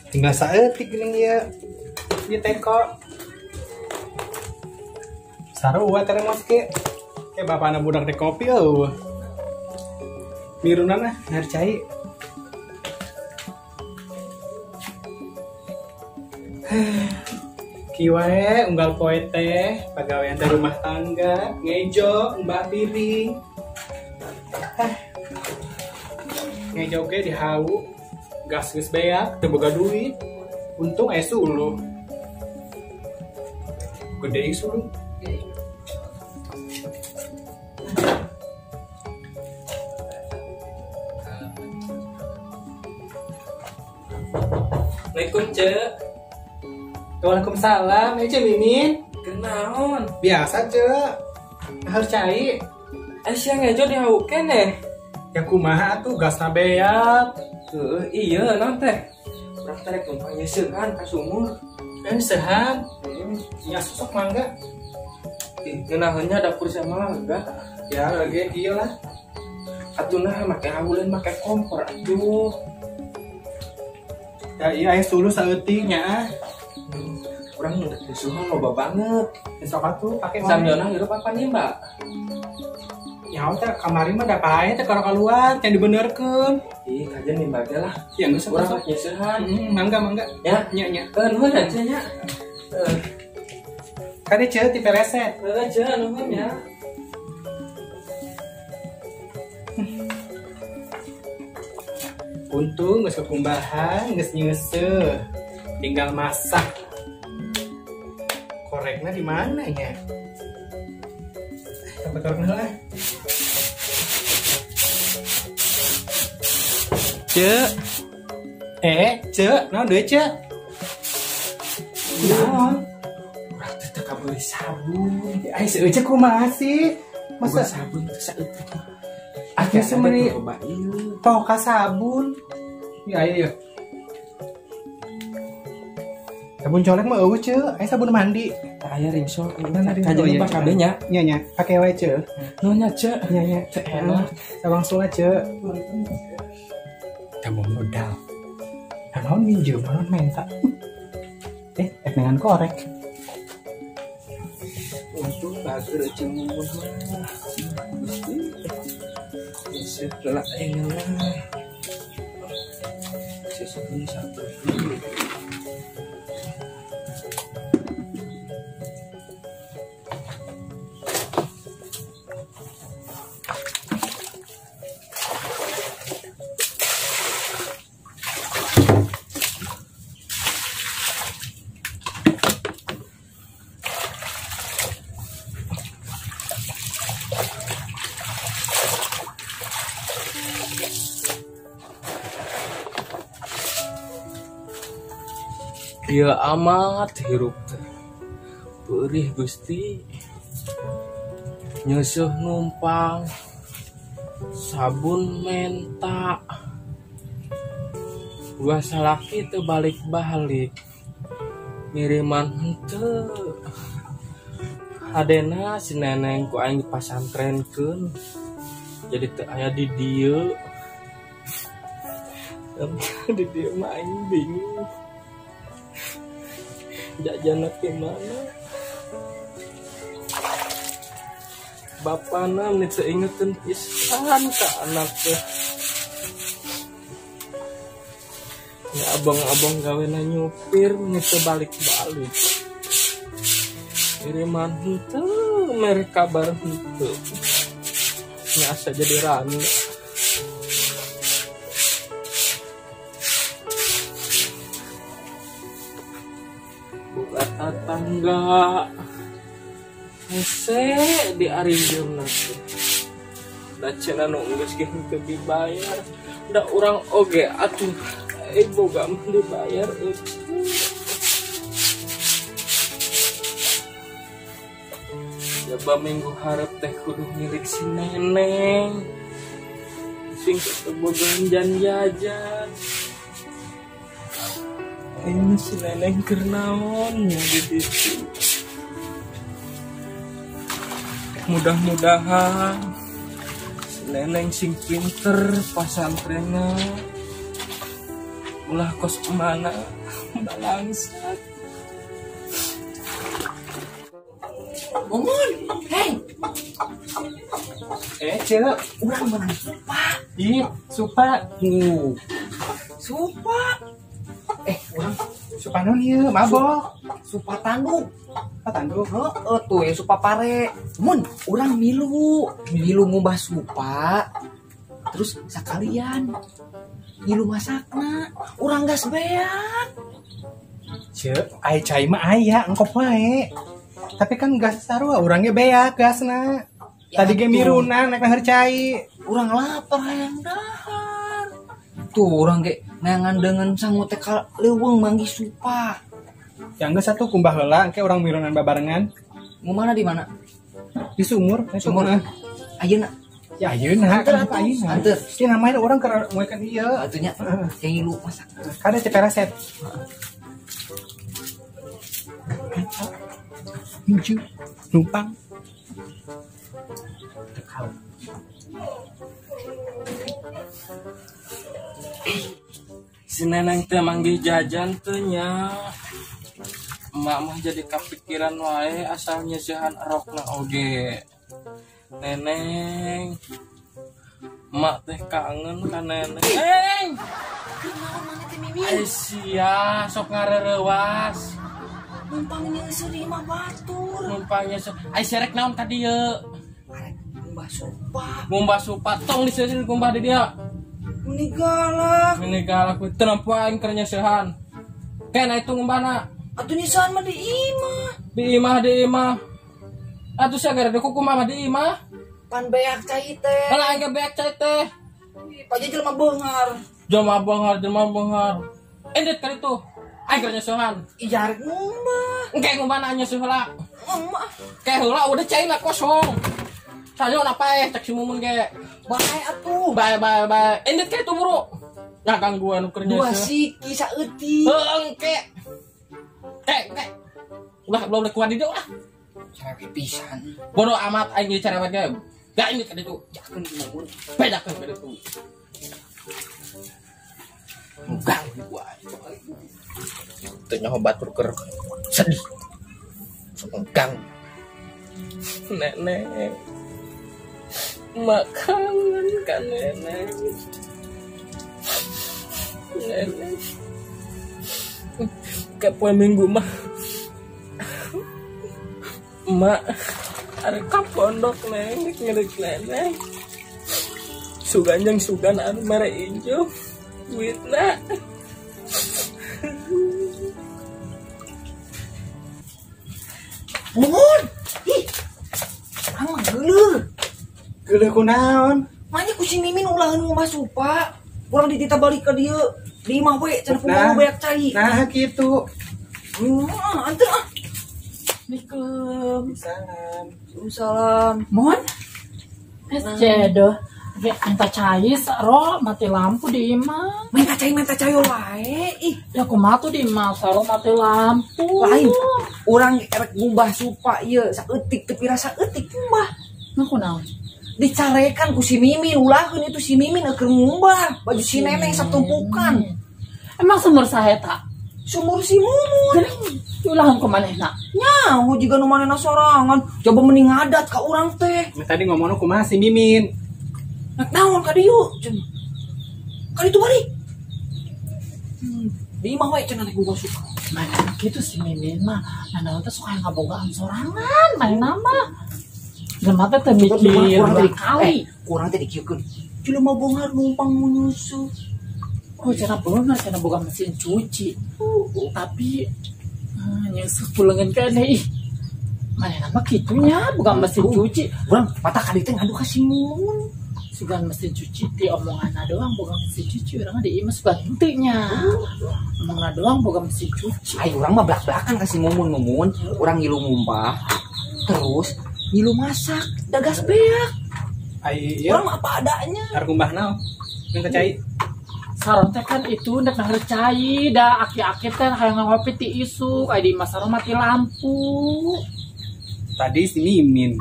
Tinggal saeutik geuning ieu. Ieu teko. Sarua termos ge. Ke bapana budak teh kopi eueuh. Mirunan ah, air cai. Kieu wae unggal poe teh pagawean teh rumah tangga, ngejo, umbah piring. Ngejo ge dihawu, gas geus beak, teu boga duit. Untung aya suluh. Gede suluh. Assalamualaikum, Cek. Waalaikumsalam, Cek Mimin. Kenaon? Biasa, Cek. Harus cai. Sia ngejo dihawu keneh. Ya kumaha atuh gasna beak. Heeh, iya naon teh. Urang teh rek numpang nyeusehan ka sumur. Nyeusehan? Nya susuk mangga. Ih, ngeunaheun dapur sama enggak? Ya lagi ieu lah. Atuh nah make hawu lain make kompor atuh. Ya iya aya suluh saeutik nya ah. Urang udah disuruh loba banget. Besok atuh pake sambiona hirup apa nimba? Ya teh kamari mah da pae teh kalau keluar can dibenerkeun. Ih, kajian nimba ge lah. Ya geus urang mah nyeusehan. Mangga mangga. Ya, nya nya. Nuhun aja nya. Kade ceu ti peleset. Heeh, ceu nuhun ya. Untung geus kekumbahan, geus nyeuseuh. Tinggal masak. Korekna di mana nya? Sampai korekna lah. Cek. Cek, naon deui, Cek? Naon? Urang teh teu kabeuli sabun. Ai seueuh Cek kumaha sih? Masa sabun teh saeutik mah. Atuh semeuni poho ka sabun. Ya ayo ya. Sabun colek mah eueuh, Cek. Aya sabun mandi. Tah aya ringso. Kajeun mah kabeh nya. Nya nya, pake wae, Cek. Nuhun nya, Cek. Nya nya, teh enak. Sawangsul Cek. Tambah modal. Naon minjem, naon menta. Dengan korek. Untung bager jeung mah. Gusti. Setelah ini lah. Sesuk satu. Gila amat hirup teh. Perih Gusti. Nyeusuh numpang. Sabun menta. Dua salaki teu balik-balik. Ngiriman henteu. Hadena si neneng ku aing dipasantrenkeun. Jadi teu aya di dieu. Di dieu mah aing bingung. Jajan ke mana? Bapana nih seingetin pisan ke anak teh. Ya abang-abang gawena nyupir nih balik-balik. Kiriman henteu, mere kabar henteu. Nya asa jadi rame. Buka tetangga hese di arinjeunna teh. Da cenah nu geus ge henteu dibayar. Da urang oge atuh boga mah dibayar eueuh. Jaba minggu hareup teh kudu milik si neneng. Sing teu boga jajan. Ini si neneng keur naon nya di ditu. Mudah-mudahan si neneng sing pinter pasantrenna. Ulah kos mana. Bangsat. Mumun, hei. Cek, urang menang supa. Ih, supa. Supa. Urang supa naon ieu? Mabok. Supa tanduk. Supa tanduk. Heeh, tuh ya supa pare. Mun, urang milu ngumbah supa. Terus sekalian ngilu masakna, urang gas beak. Cek, ai cai mah aya engkop wae. Tapi kan gas sarua urangnya beak gasna. Ya, tadi ge miruna naik nahar cai. Urang lapar hayang dahar. Tuh urang ge neangan dengan sangu teh ka leuweung manggih supa. Ya geus atuh kumbah heula engke urang mirunan babarengan. Ngumana di mana? Di sumur, sumur. Ayeuna. Ya ayeuna kan ayeuna. Anter. Ieu namanya urang keur moekan ieu. Atuh nya ngilu masak. Kada teh pereset. Nuju numpang. Tekau. Si neneng teh manggih jajan teh nya. Emak mah jadi kepikiran wae asal nyeusehan rokna oge. Neneng. Emak teh kangen ka neneng. Neng. Kunaon maneh teh Mimin? Ai sia sok ngareurewas. Numpang nyeuseuh di imah batur. Numpang nyeuseuh. Ai serek naon ka dieu? Arek ngumbah supa. Ngumbah supa tong diseuseun ngumbah di dieu. Meni galak. Meni galak teu nempo aing keur nyeusehan. Kena itu ngumbahna. Atuh nyeusehan mah di imah. Di imah di imah. Atuh sagara de kuku mah di imah. Pan beak cai teh. Lah aing ge beak cai teh. Paje jelema beunghar. Jelema beunghar, jelema beunghar. Endit ka ditu. Aing keur nyeusehan. Ih arek ngumbah. Engke ngumbahna nyeuseuh heula. Ngumbah. Ke heula udah caina kosong. Sayo napa cek si Mumun ge. Bae atuh. Bae bae bae. Endit ka itu buru. Nah gangguan keur nyeuseuh. Dua siki saeutik. Heuh engke. Ke. Ulah belum kuat di dieu ulah. Cerewet pisan. Bodoh amat aing jadi cerewet ge. Gak ini ka ditu. Jakeun si Mumun. Bedakeun ka ditu. Ganggu aing. Teu nyaho batur keur sedih. Sok gang. Nenek. Mak kangen ka nenek. Nenek. Ka poe minggu mah. Mak arek ka pondok neng ngerik nenek. Sugan jeung sugan anu mere injo duitna. Mumun. Ih. Urang mah geuleuh. Geuleuh kunaon? Manya ku si Mimin ulaheun ngumbah supa. Urang ditita balik ka dieu. Di imah we cenah kumaha beak cai. Nah kitu. Anter ah. Assalamualaikum. Salam. Salam. Mun. Cedoh. Ge minta cai saro mati lampu di imah. Minta cai wae. Ih, ya kumaha tuh di imah saro mati lampu. Lain. Urang erek ngumbah supa ieu saeutik teu pira saeutik ngumbah. Nah kunaon? Dicarekan ku si Mimin ulaheun itu si Mimin keur ngumbah baju si neneng satumpukan. Emang sumur saha eta? Sumur si Mumun. Geuning ulaheun ku manehna. Nyaho jiga nu manehna sorangan. Coba mending ngadat ka urang teh. Nah, tadi ngomongna kumaha si Mimin? Nak naon ka dieu cenah. Ka ditu balik. Di imah we cenah ngumbah supa. Mana kitu si Mimin mah, naon teh suka ngabogaan sorangan manehna mah. Jelema teh teu mikir dua kali. Kurang teh dikieukeun. Jelema beunghar numpang menyusu. Oh, cenah beunghar cenah boga mesin cuci. Tapi nyeusuh pulengan keneh ih. Manehna mah kitu nya boga mesin cuci. Urang patah kali teh ngadu ka si Mumun. Sugan mesin cuci ti omonganna doang boga mesin cuci urang di imah sugan henteu nya. Omonganna doang boga mesin cuci. Ai urang mah blak-blakan ka si Mumun Mumun. Urang ngilu ngumbah. Terus ngilu masak, dagas beak. Ai ieu urang mah apa adanya. Arek ngumbah naon? Minta cai. Saron teh kan itu nek nahar cai da aki-aki teh hayang ngopi ti isuk ai di imah saron mati lampu. Tadi si Mimin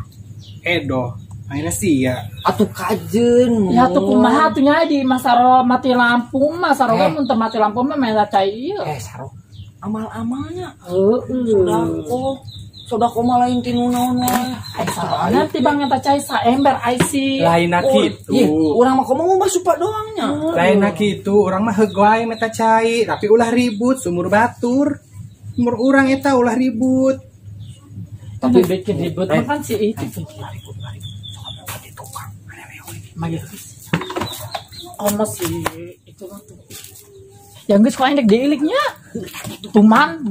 Edo akhirnya sia. Atuh kajen. Ya atuh kumaha atuh nya di imah saro mati lampu mah saro mun teu mati lampu mah meh cai ieu. Saro. Amal-amalnya. Heeh. Sodako mah lain ti nu naon wae. Ai salah tibang eta cai saember ai si. Lainna kitu. Ih, urang mah komo ngumbah supa doang nya. Lainna kitu, urang mah heug wae meta cai, tapi ulah ribut sumur batur. Sumur urang eta ulah ribut. Tapi bikin ribut mah kan si itu. Ribut. Sok mau ka di tukang. Mah komo si itu mah tuh. Yang geus ku aing dek diiliknya. Tuman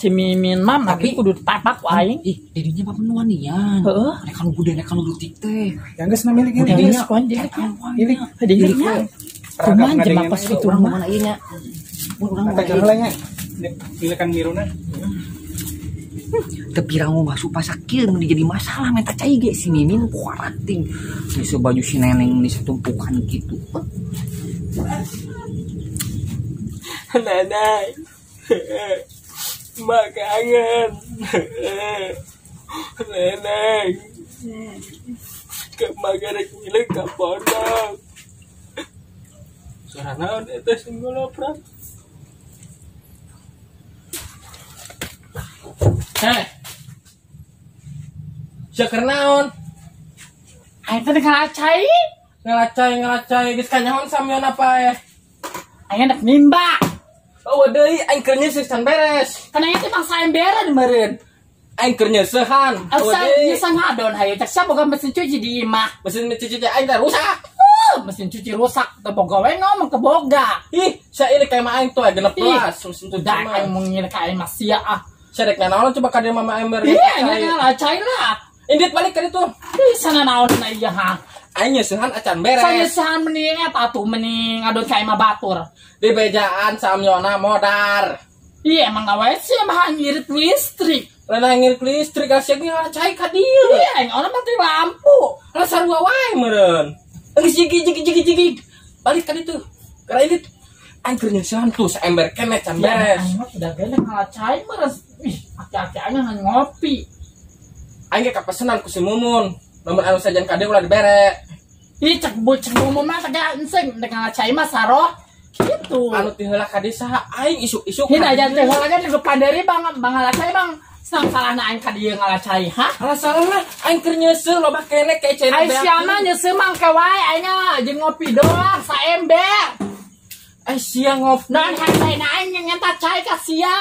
si Mimin mah tapi kudu ditapak ku aing. Ih, didinya mah penuanian. Heeh. Rek anu gede, rek anu leutik teh. Yang geus na milik ieu. Geus ku aing diilik. Ilik. Diiliknya. Tuman jeung pas itu urang mana ieu nya. Mun urang mah heula nya. Ilikan miruna. Teu pirang ngumbah supa sakieu mun jadi masalah meta cai ge si Mimin poarating. Geus baju si Neneng di satumpukan kitu. Neneng, mak kangen. Neneng, kemarin milik ke pondok. Suara naon eta sing goloprak. Heh, sia keur naon? Aing teh ngalacai. Ngalacai geus kanyahoan samion apa eh? Aing rek nimba. Oh deui aing keur nyeuseuh can beres. Kan aing teh mangsa emberan meureun. Aing keur nyeusehan. Asa nyeusehan ngadon hayu cek sia boga mesin cuci di imah. Mesin cuci teh aing teh rusak. Mesin cuci rusak teu boga we ngomong ke boga. Ih, sia ieu kayak mah aing tuh 16 mesin cuci mah. Aing mun ngilik ka aing mah sia ah. Sia rek nanaon coba ka dieu mama ember. Iya, aing ngalacai lah. Indit balik ka ditu. Ih, sana naon na ieu ha. Aing nyeusehan acan beres. Saya nyeusehan mending eta atuh mending ngadon ka imah batur. Di bejaan samyona modar. Iya emang gawe sih mah ngirit listrik. Lain ngirit listrik sia ge ngalacai ka dieu. Iya aing ona mati lampu. Lah sarua wae meureun. Geus jigi. Balik ka ditu. Gara indit. Aing keur nyeusehan tuh saember keneh can beres. Aing mah udah gede ngalacai meureun. Ih, aki-aki aing ngan ngopi. Aing ge kapesenan ku si Mumun. Nomor anu sajan ka dieu ulah dibere. Ih, cek bocah Mumun mah teh enseng rek ngalacai mah saroh. Gitu. Anu ti heula ka desa aing isuk-isuk. Hina aja teh heula ge di panderi bang ngalacai bang. Senang salahna aing ka dieu ngalacai, ha? Alah salah aing keur nyeuseuh loba keneh ka ecena. Ai sia mah nyeuseuh mah ke wae aing jeung ngopi doang saember. Ai sia ngopi. Naon hentena aing ngenta cai ka sia.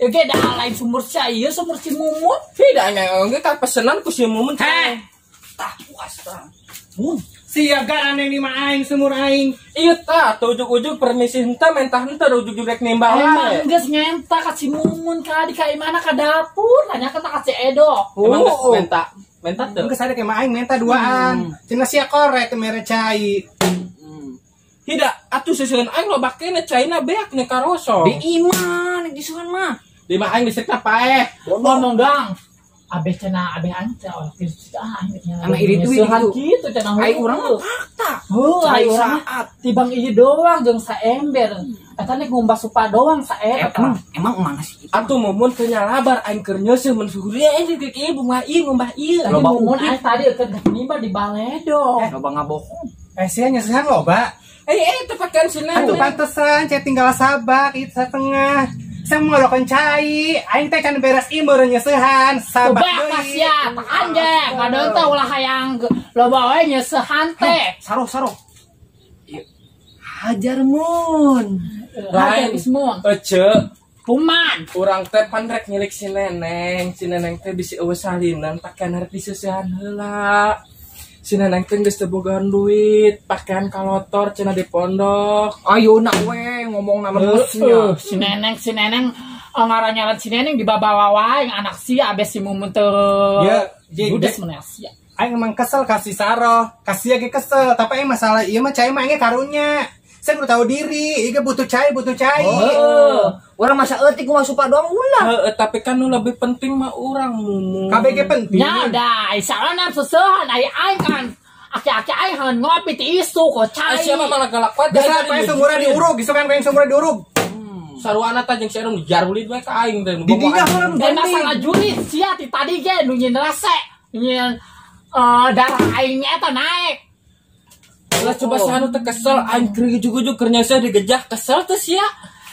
Ieu ge da lain sumur sia ieu sumur si Mumun. Tidak aing ge ka pesenan ku si Mumun. Heh. Tah puas tah. Mun sia gane ni mah aing sumur aing. Ieu tah teu ujug-ujug permisi henteu mentah henteu ujug-ujug rek nimba wae. Emang geus ngenta ka si Mumun ka di ka imahna ka dapur, tanya ka si Edo. Emang geus menta teu? Geus ada ke mah aing menta duaan. Cenah sia korek mere cai. Tidak, atuh seuseun aing loba keneh caina beak nih karosong. Di imah nek disuhan mah. Di imah aing listrikna paeh. Ngomong doang. Abeh cenah abeh aing teh oh kitu ah aing cenah irit duit kitu cenah ai urang mah fakta. Heuh ai urang tibang ieu doang jeung saember. Eta nek ngumbah supa doang saember. Emang mana sih atuh Mumun teu nyalabar aing keur nyeuseuh mun suhuria aing di kieu bunga ieu ngumbah ieu. Loba Mumun aing tadi keur nimba di baledo. Loba ngabohong. Sia nyeusehan loba. Teu pakean si Neneng. Atuh pantesan cai tinggal sabak ieu satengah. Saya mau cai, aing teh can beres ieu meureun nyeusehan, sabak deui. Bakas ya, tahan ge, ngadon teh ulah hayang loba we nyeusehan teh. Saroh. Hajar mun. Lain mun. Ece, kuman. Urang teh pan rek ngilik si Neneng, si Neneng teh bisi eueuh salinan pakaian rek diseusehan heula. Si Neneng teh geus teu bogaan duit, pakaian kalotor cenah di pondok. Ayeuna we ngomongna lemes nya. Si Neneng ngaranyaran si Neneng dibabawa wae anak sia abes si Mumun teu. Ya, judes mun sia. Aing emang kesel ka si Saroh, ka sia ge kesel, tapi aing masalah ieu mah cai mah aing karunya. Saya kudu tahu diri, ieu butuh cai, butuh cai. Oh. Urang masa eutik mah supa doang ulah. Heeh, tapi kan nu lebih penting mah urang Mumun. KBG penting. Ya udah, salah sesehan ai aing kan. Aki-aki aing han ngopi ti isu kok cai. Sia mah malah galak wae. Biasa pae sumura diurug, gitu kan pae sumura diurug. Saruana tah jeung si Erum dijarulid wae ka aing teh. Di dinya heula nu Dan masalah jurit sia ti tadi ge nu nyin rese. Nyin darah aing eta naik. Lah coba sanu teh kesel aing keur ujug-ujug keur nyeuseah digejah kesel teh sia.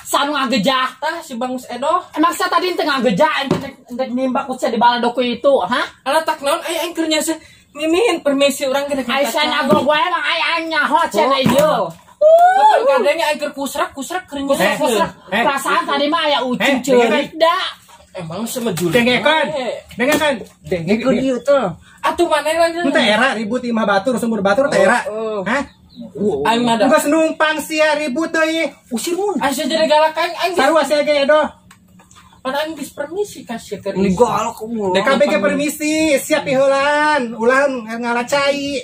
Sanu ngagejah. Tah si Bangus Edoh. Emang saya tadi ente ngagejah ente nimbak ku di baladoku itu, hah? Alah tak naon aya aing keur nyaseh mimin permisi urang ge rek. Ai sia gue emang ai aing nyaho cenah ieu. Kapan kadangnya aing keur kusrak-kusrak keur nyaseh. Perasaan tadi mah aya ucing ceurik da. Emang semejul. Dengekeun. Dengekeun. Dengekeun ieu teh. Atuh maneh lagi. Teu era ribut imah batur sumur batur teh era. Hah? Aing mah geus numpang sia ribut deui. Usir mun. Asa jadi galak aing aing. Sarua sia ge Edoh. Pan aing geus permisi ka sia keur. Ini galak kamu. DKB ge permisi, siap heulan, ulah ngalacai.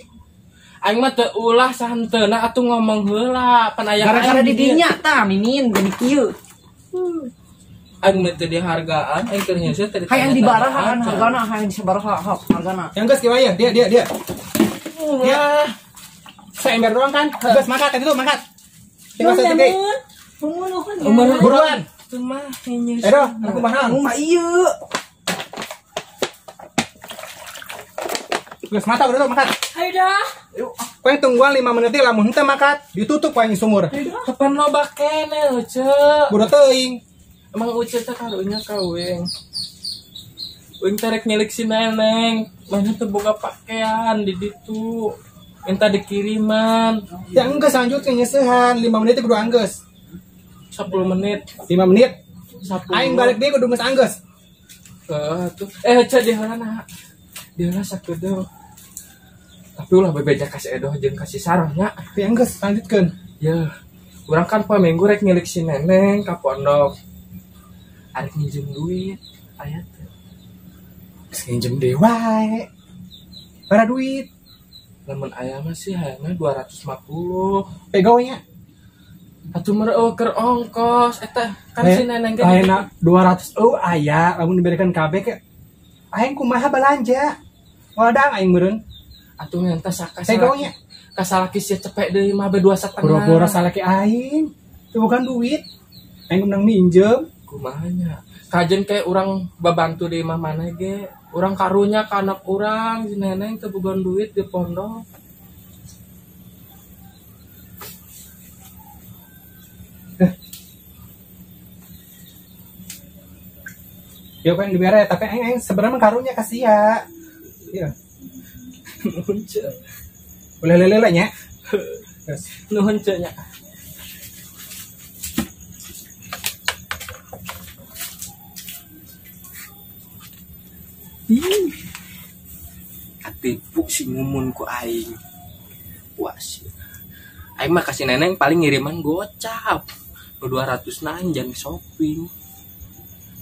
Aing mah teu ulah sahenteuna atuh ngomong heula pan aya gara-gara di dinya tah mimin jadi kieu. Aing mah teu dihargaan, aing keur nyeuseut teh. Hayang dibarahaan hargana, hayang disabaraha hargana. Yang geus kieu aya, dia. Dia. Seember doang kan? Geus mangkat tadi tuh mangkat. Tinggal saeutik. Buruan. Tuh mah nyeuseut. Edoh, aku mahal. Mah ieu. Geus mata udah mangkat. Ayo dah. Kau yang tungguan 5 menit lamun henteu mangkat, ditutup ku aing sumur. Kapan loba keneh Uce? Bodoh teuing. Emang Uce teh karunya ka uing. Uing teh rek nyelik si Neneng, mana teu boga pakaian di ditu. Minta dikiriman. Ya enggeus lanjutkeun nyeusehan, 5 menit kudu anggeus. 10 menit. 5 menit. 10. Aing balik deui kudu geus anggeus. Heuh tuh. Uce diheula na. Diheula sakedeung. Tapi ulah bebeja ka si Edoh jeung ka si Saroh nya. Ya enggeus lanjutkeun. Yeuh. Urang kan poe minggu rek nyelik si Neneng ka pondok. Arek nginjem duit, aya teh. Geus nginjem deui wae. Bara duit. Lamun aya mah sih hayangna 250. Pego nya. Atuh meureun eueuh keur ongkos eta kan si Neneng ge. Hayangna 200 eueuh aya lamun diberikan kabeh ke. Aing kumaha balanja. Wadang aing meureun. Atuh nyanta saka Pego nya. Kasalaki sia cepek deui mah be 2,5. Boro-boro salaki aing. Itu bukan duit. Aing menang minjem. Kumahanya kajen kayak orang babantu di imah mana ge orang karunya ka anak urang si Neneng teu boga duit di pondok. Ya kan dibere tapi aing sebenarnya karunya ka sia. Iya. Nuhun ce. Boleh lele nya. Nuhun ce nya. Katipu si ngumun ku aing. Wah sih. Aing mah kasih Neneng paling ngiriman gocap. 200 nanjan shopping.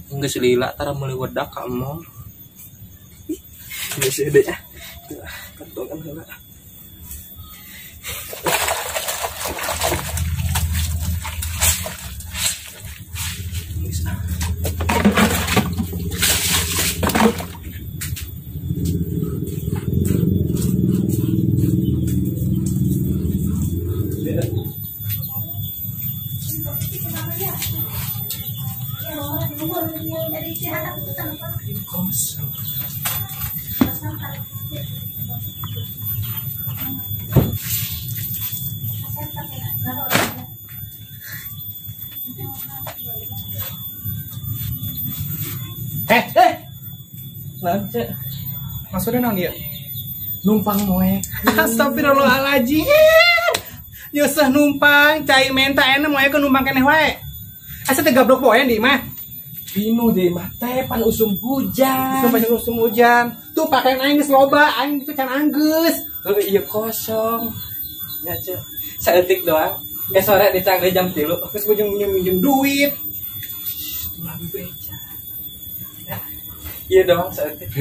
Geus lila tara meuli wedak ka mall. Geus deui ah. Kantongan heula. Geus ah. Lanjut. Maksudnya naon dia? Numpang moe. Astagfirullahaladzim. Nyusah numpang, cai menta enak moe ke numpang keneh wae. Asa teh gablok poe di mah. Pinu di mah teh pan usum hujan. Usum pan usum hujan. Tuh pakaian aing geus loba, aing itu can anggeus. Heuh ieu kosong. Nya ceu. Saeutik doang. Sore dicang jam 3. Geus ujung minjem duit. Ulah bebeja. Iya doang saeutik.